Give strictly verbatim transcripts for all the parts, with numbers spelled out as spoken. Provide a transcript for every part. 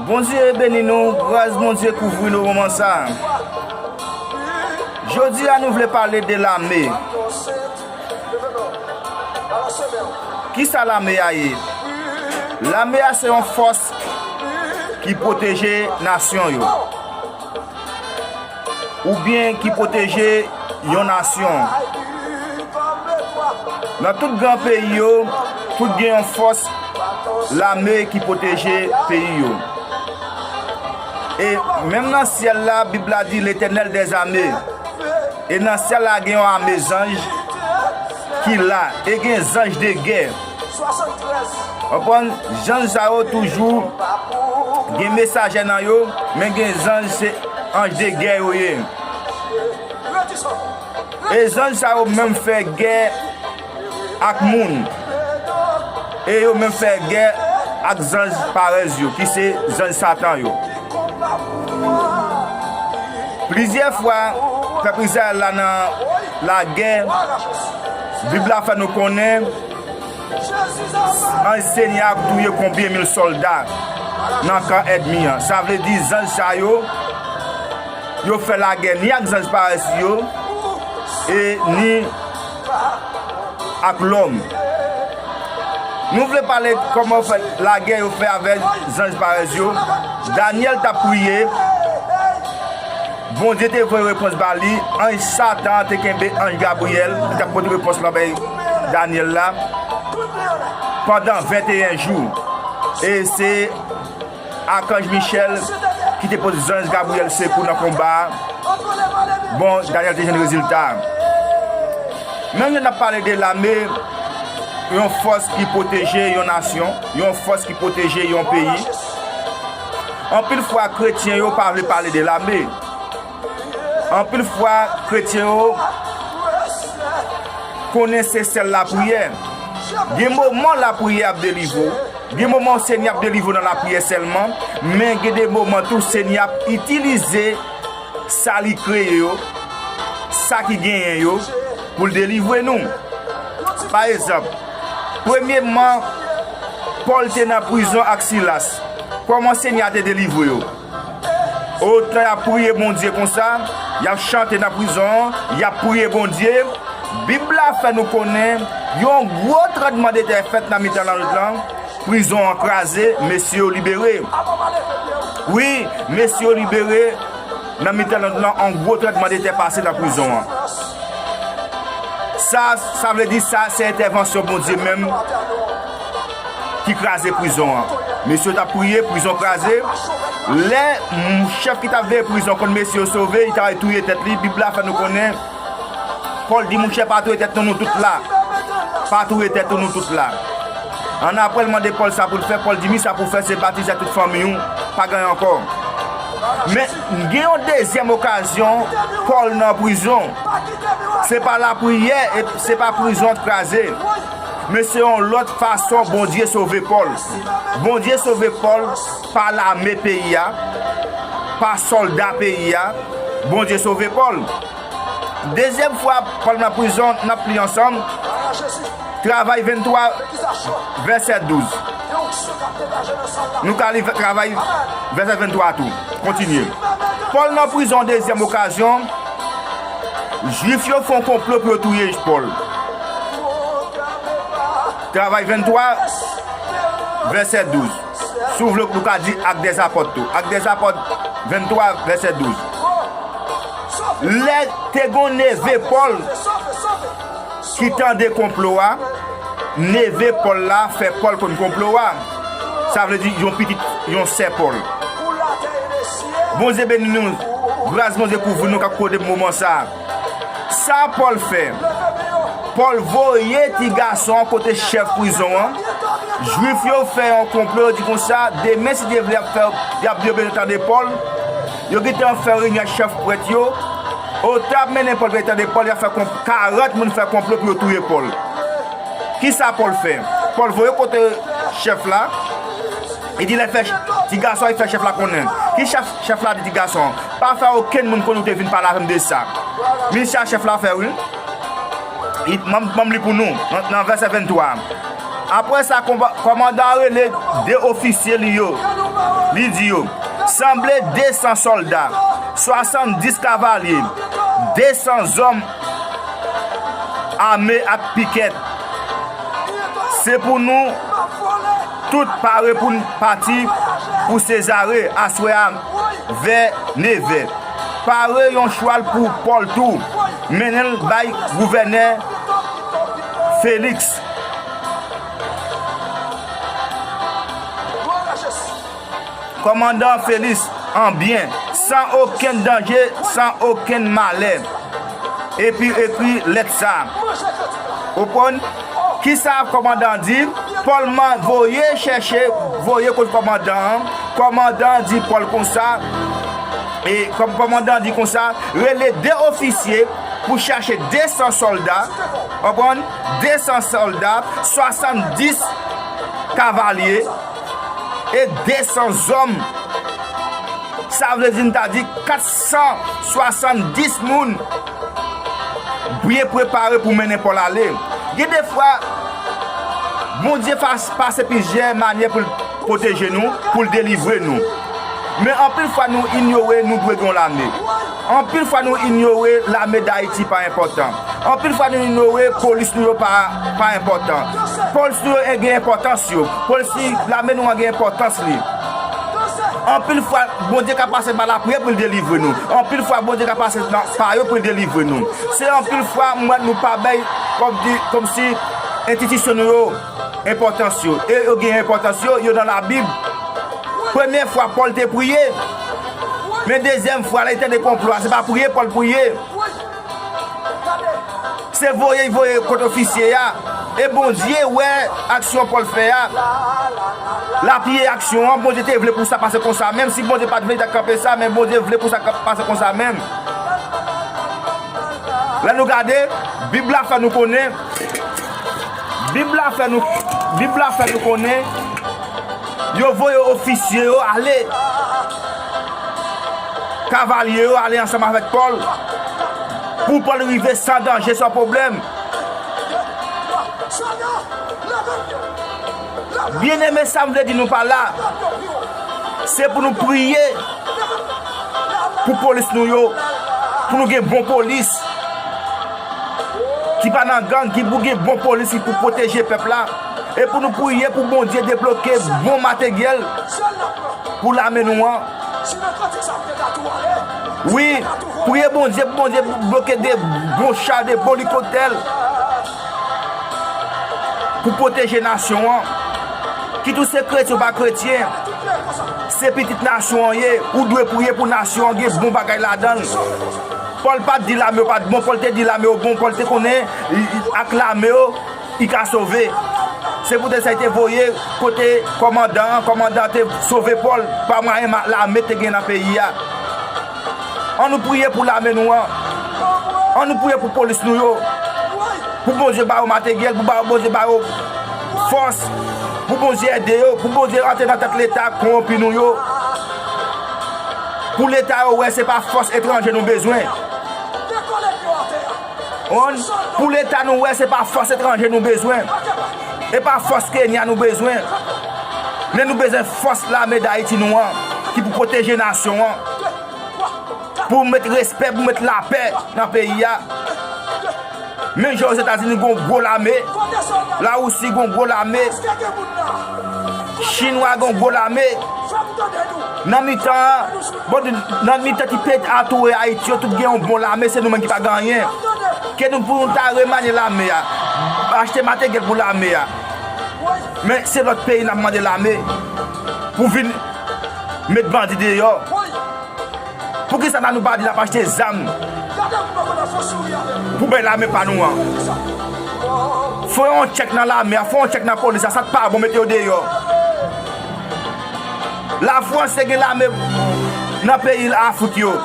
Bondye beni nou, gras Bondye kouvri nou moman sa a. Jodi a nou vle pale de lame. Kisa lame a ye? Lame a se yon fòs ki pwoteje nasyon yo, oubyen ki pwoteje yon nasyon. Nan tout gran peyi yo, tout gen yon fòs lame ki pwoteje peyi yo. E menm nan syèl la, Bib la di, Letènèl dèzame. E nan syèl la, gen yon ame zanj ki la. E gen zanj de gè. Konprann? Zanj sa yo toujou gen mesajè nan yo, men gen zanj se anj de gè yo ye. E zanj sa yo menm fè gè ak moun. E yo menm fè gè ak zanj parèz yo, ki se zanj Satan yo. Plizyè fwa, pèp Izrayèl la nan lagè, Bib la fè nou konnen, anj Senyè a touye konbyen mil sòlda nan kan ènmi an. Sa vle di zanj sa yo, yo fè lagè ni ak zanj parèz yo, e ni ak lòm. Nou vle pale kòman yo fè lagè yo fè avèk zanj parèz yo. Danyèl t ap priye. Bondye te voye repons ba li. Anj Satan an te kenbe anj Gabriyèl ki t ap pote repons lan bay Danyèl la pandan venteyen jou. E se Akanj Michèl ki te pote zanj Gabriyèl sekou nan konba a. Bon, Danyèl te jwenn rezilta a. Men lè n ap pale de lame, yon fòs ki pwoteje yon nasyon, yon fòs ki pwoteje yon peyi. Anpil fwa, kretyen yo pa vle pale de lame. Anpil fwa, kretyen yo konnen se sèl lapriyè. Gen moman lapriyè ap delivre w. Gen moman Senyè ap delivre w nan lapriyè sèlman, men gen de moman tou Senyè ap itilize sa li kreye yo, sa ki genyen yo, pou l delivre nou. Pa egzanp, premyèman, Pòl te nan prizon ak Silas. Kòman Senyè a te delivre yo? Otan y ap priye Bondye konsa, y ap chante nan prizon an, y ap priye Bondye. Bib la fè nou konnen yon gwo tranblemanntè fèt nan mitan lanwit lan, prizon an kraze, mesye yo libere. Wi, mesye yo libere. Nan mitan lanwit lan, yon gwo tranblemanntè pase nan prizon an. Sa, sa vle di sa, se entèvansyon Bondye menm ki kraze prizon an. Mesye yo t ap priye, prizon kraze. Lè, mm, chèf ki t ap veye prizon konn mesye yo sove, li ta touye tèt li. Bib la fè nou konnen, Pòl di, "Monchè, pa touye tèt nou, nou tout la. Pa touye tèt nou, nou tout la." Annapre, l mande Pòl sa pou l fè. Pòl di, "Mi sa pou w fè, se batize tout fanmi w, pa gen anyen ankò." Men, gen yon dezyèm okazyon, Pòl nan prizon. Se pa lapriyè, e se pa prizon an k kraze. Men se yon lòt fason Bondye sove Pòl. Bondye sove Pòl pa lame peyi a, pa sòlda peyi a. Bondye sove Pòl. Dezyèm fwa Pòl nan prizon, n ap li ansanm. Travay venntwa, vèsè douz. Nou ka li Travay, vèsè venntwa tou. Kontinye. Pòl nan prizon, dezyèm okazyon. Jwif yo fè yon konplo pou yo touye Pòl. Travay venntwa, vèsè douz. Si w vle, nou ka di Ak dèzapòt tou. Ak dèzapòt venntwa, vèsè douz. Lè te gon neve Pòl ki tande konplo a, neve Pòl la fè Pòl konn konplo a. Sa vle di yon pitit, yon sè Pòl. Bondye beni nou. Gras Bondye kouvri nou k ap koute moman sa a. Sa Pòl fè? Pòl voye ti gason an kote chèf prizon an. Jwif yo fè yon konplo, yo di konsa, demen, si Dye vle, y ap fè, y ap, yo bezwen tande Pòl. Yo gentan fè reyinyon ak chèf prèt yo. Otan y ap mennen Pòl pou yo tande Pòl, y ap fè konp-, karant moun fè konplo pou yo touye Pòl. Kisa Pòl fè? Pòl voye kote chèf la. Li di lè fè ch-, ti gason an, li fè chèf la konnen. Ki chèf, chèf la di ti gason an? Pa fè okenn moun konnen ou te vin pale avè m de sa. Men sa chèf la fè, wi. Li, m ap, m ap li pou nou, nan, nan vèsè venntwa. Apre sa, konba-, kòmandan an rele de ofisye li yo. Li di yo, sanble de san sòlda, swasanndis kavalye, de san zòm ame ak pikèt. Se pou nou tout pare pou n pati pou Sezare aswè a vè nevè. Pare yon chwal pou Pòl tou, mennen l bay gouvènè Feliks. Kòmandan Feliks an byen, san okenn danje, san okenn malè. Epi ekri lèt sa. Ou konprann? Kisa kòmandan an di? Pòl man voye chèche, voye kot kòmandan an. Kòmandan an di Pòl konsa, e kòm kòmandan an di konsa, rele de ofisye pou chache de san sòlda, konprann? De san sòlda, swasanndis kavalye e de san zòm. Sa vle di, n ta di kat san swasanndis moun byen prepare pou mennen Pòl ale. Gen de fwa, Bondye fas-, pase plizyè manyè pou l pwoteje nou, pou l delivre nou. Men anpil fwa nou inyore nou dwe gen yon lame. Anpil fwa nou inyore lame Dayiti pa enpòtan. Anpil fwa nou inyore polis nou yo pa, pa enpòtan. Polis nou yo gen enpòtans yo. Polis, lame nou an gen enpòtans li. Anpil fwa, Bondye ka pase pa lapriyè pou l delivre nou. Anpil fwa, Bondye ka pase nan pa yo pou l delivre nou. Se anpil fwa, m wè nou pa bay, kòm di, kòmsi enstitisyon nou yo enpòtans yo. E yo gen enpòtans yo, yo nan Labib. Premye fwa, Pòl te priye. Men dezyèm fwa, lè li tande konplo a, se pa priye Pòl priye. Se voye l voye kot ofisye a. E Bondye wè aksyon Pòl fè a. L apiye aksyon an, Bondye te vle pou sa pase konsa menm. Si Bondye pa t vle, li t ap kanpe sa, men Bondye vle pou sa ka-, pase konsa menm. Lè nou gade, Bib la fè nou konnen, Bib la fè nou, Bib la fè nou konnen, yo voye ofisye yo ale. Kavalye yo ale ansanm avèk Pòl pou Pòl rive san danje, san pwoblèm. Byeneme, sa m vle di nou pa la, se pou nou priye pou polis nou yo, pou nou gen bon polis ki pa nan gang, ki pou gen bon polis ki pou pwoteje pèp la. E pou nou priye pou Bondye debloke bon mategyèl pou lame nou an. Wi, priye Bondye pou Bondye bloke de bon cha, de bon elikoptè pou pwoteje nasyon an. Kit ou se kretyen ou pa kretyen, se pitit nasyon an ye, ou dwe priye pou nasyon an gen bon bagay ladan l. Pòl pa t di lame yo pa t bon, Pòl te di lame yo bon, Pòl te konnen ak lame yo, li ka sove. Se poutèt sa li te voye kote kòmandan an, kòmandan an te sove Pòl pa mwayen ma-, lame te gen nan peyi a. Ann nou priye pou lame nou an. Ann nou priye pou polis nou yo. Pou Bondye ba yo mategyèl, pou ba, Bondye ba yo fòs, pou Bondye ede yo, pou Bondye antre nan tèt Leta kowonpi nou yo. Pou Leta yo wè se pa fòs etranje nou bezwen. Konprann? Pou Leta nou wè se pa fòs etranje nou bezwen. E pa fòs Kenya nou bezwen. Men nou bezwen fòs lame Dayiti nou an, ki pou pwoteje nasyon an. Pou met respè, pou met lapè nan peyi a. Menm jan Ozetazini gon gwo lame, Lawousi gon gwo lame, Chinwa gon gwo lame. Nan mitan an, bon, nan mitan ti peyi antoure Ayiti yo, tout gen yon bon lame, se nou menm ki pa gen anyen. Ke nou pou nou ta remanye lame a, achte materyèl pou lame a. Men se lòt peyi n ap mande lame pou vin met bandi deyò. Poukisa nan nou pa di n ap achte zam pou bay lame pa nou an? Fè yon tchèk nan lame a, fè yon tchèk nan polis la, sa k pa bon mete yo deyò. Lafrans te gen lame nan peyi Afrik yo.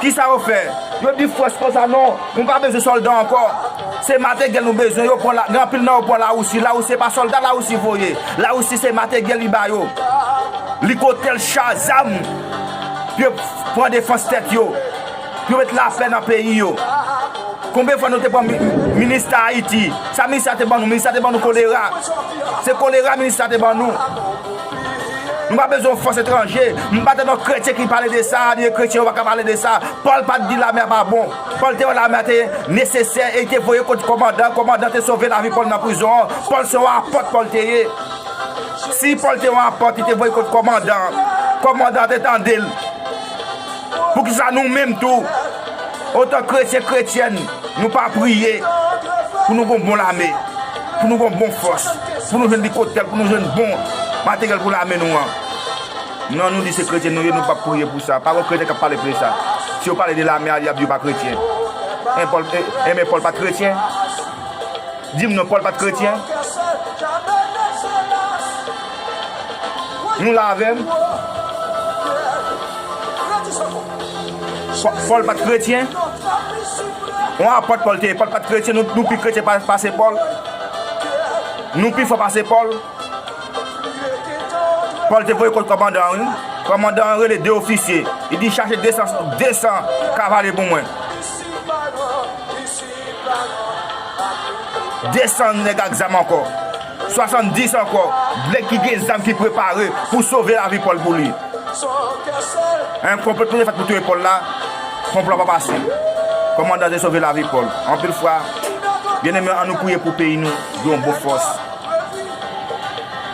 Kisa yo fè? Yo di Frans konsa non, nou pa bezwen sòlda ankò. Se materyèl nou bezwen, yo pran la, gen anpil nan yo pran Lawousi. Lawousi se pa sòlda Lawousi voye. Lawousi se materyèl li ba yo. Likotèl, cha, zam. Pou yo pran defans tèt yo. Pou yo met lapè nan peyi yo. Konbyen fwa nou te pran mi-, minis Ayiti? Sa minis la te ban nou? Minis la te ban nou kolera. Se kolera minis la te ban nou. Nou pa bezwen yon fòs etranje. M pa tann yon kretyen ki pale de sa, ni kretyen yo pa ka pale de sa. Pòl pa t di lame a pa bon. Pòl te wè lame a te nesesè e li te voye kot kòmandan. Kòmandan te sove lavi Pòl nan prizon an. Pòl se yon apòt Pòl te ye. Si Pòl te yon apòt, li te voye kot kòmandan. Kòmandan te tande l. Poukisa nou menm tou, otan kretyen, kretyèn, nou pa priye pou nou gon bon lame, pou nou gon bon fòs, pou nou jwenn likotèl, pou nou jwenn bon materyèl pou lame nou an? Non, nou di se kretyen nou ye, nou p ap priye pou sa. Pa gon kretyen k ap pale pou sa. Si yo pale de lame a, y ap di yo pa kretyen. En Pòl, e, enben Pòl pa t kretyen? Di m non, Pòl pa t kretyen? Nou la avè m? Pò-, Pòl pa t kretyen? Yon apòt Pòl te ye. Pòl pa t kretyen? Nou, nou pi kretyen pa-, pase Pòl? Nou pi fò pase Pòl? Pòl te voye kot kòmandan an, wi. Kòmandan an rele de ofisye. Li di, "Chache de san, de san kavalye pou mwen." De san nèg ak zam ankò. Swasanndis ankò. Nèg ki gen zam ki prepare pou sove lavi Pòl pou li. En, konplo te fèt pou touye Pòl la. Konplo a pa pase. Kòmandan te sove lavi Pòl. Anpil fwa, byeneme, ann nou priye pou peyi nou, gen yon bon fòs.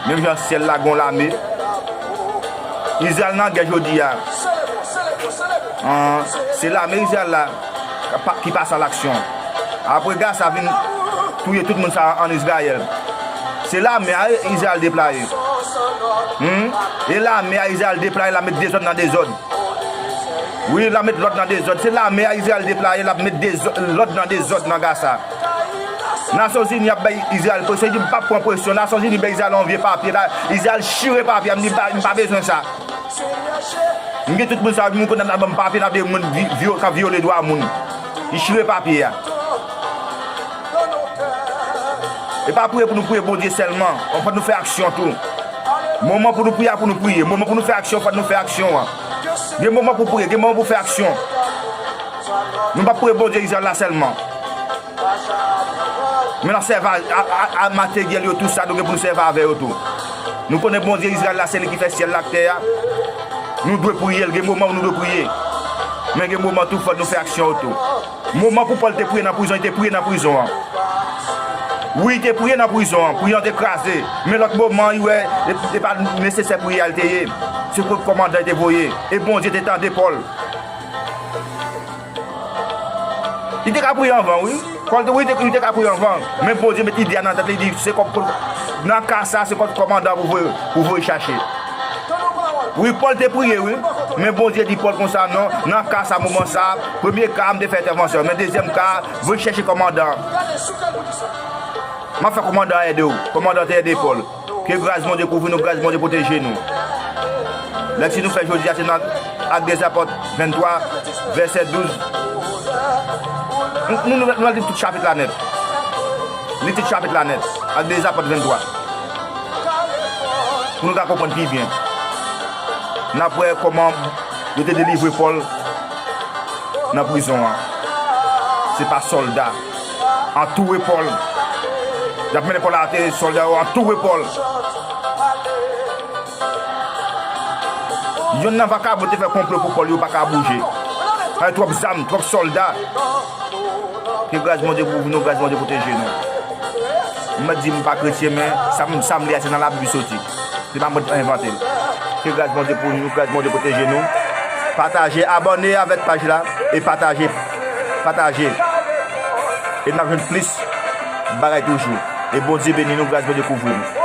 Menm jan syèl la gon lame. Izrayèl nan gè jodi a. An, se lame Izrayèl la ki pa-, ki pase a laksyon. Apre Gaza vin touye tout moun sa an Izrayèl. Se lame a Izrayèl deplaye. Hmm? E lame a Izrayèl deplaye, l ap met dezòd nan dezòd. Wi, l ap met lòd nan dezòd. Se lame a Izrayèl deplaye, l ap met dezò-, lòd nan dezòd nan Gaza. Nasyonzini ap bay Izrayèl presyon, li di, "M p ap pran presyon." Nasyonzini bay Izrayèl yon vye papye la, Izrayèl chire papye a, m di, "M pa, m pa bezwen sa." M gen tout moun sa, moun konn ap ban m papye, n ap de moun vi-, vyo-, k ap vyole dwa moun. Li chire papye a. E pa priye pou nou priye Bondye sèlman, fòk nou fè aksyon tou. Moman pou nou priye a pou nou priye, moman pou nou fè aksyon, fòk nou fè aksyon an. Gen moman pou priye, gen moman pou fè aksyon. Nou p ap priye Bondye Izrayèl la sèlman. Men n ap sèvi a, a, a, a materyèl yo, tout sa, nou gen pou nou sèvi avè yo tou. Nou konnen Bondye Izrayèl la, se li ki fè syèl la ak tè a. Nou dwe priye l, gen moman nou dwe priye. Men gen moman tou, fòk nou fè aksyon yo tou. Moman pou Pòl te priye nan prizon, li te priye nan prizon an. Wi, li te priye nan prizon an, prizon an te kraze. Men lòt moman, li wè, e, e pa nesesè priyè a l te ye. Se kot kòmandan li te voye. E Bondye te tande Pòl. Li te ka priye anvan, wi. Pòl te, wi, li te, li te ka priye anvan. Men Bondye met ide a nan tèt li, li di, se kòm, nan ka sa, se kòm kòmandan pou voye, pou voye chache. Wi, Pòl te priye, wi. Men Bondye di Pòl konsa, non, nan ka sa, moman sa, premye ka, m te fè entèvansyon. Men dezyèm ka, voye chèche kòmandan. M ap fè kòmandan an ede w. Kòmandan te ede Pòl. Ke gras Bondye kouvri nou, gras Bondye pwoteje nou. Lèkti nou fè jodi a se nan Ak dèzapòt venntwa, vèsè douz. Nou, nou, nou, nou al li tout chapit la nèt. Li tout chapit la nèt. Ak dèzapòt venntwa. Pou nou ka konprann pi byen. N ap wè kòman yo te delivre Pòl nan prizon an. Se pa sòlda. Antoure Pòl. Y ap mennen Pòl atè, sòlda yo antoure Pòl. Yonn nan vakabon te fè konplo pou Pòl, yo pa ka bouje. Ay, twòp zam, twòp sòlda. Ke gras Bondye kouvri nou, gras Bondye pwoteje nou. M mèt di m pa kretyen, men sa m, sa m li a, se nan Labib li soti. Se pa mwen k envante l. Ke gras Bondye pou nou, gras Bondye pwoteje nou. Pataje, abòne avèk paj la e pataje, pataje. E n ap jwenn plis bagay toujou. E Bondye beni nou, gras Bondye kouvri nou.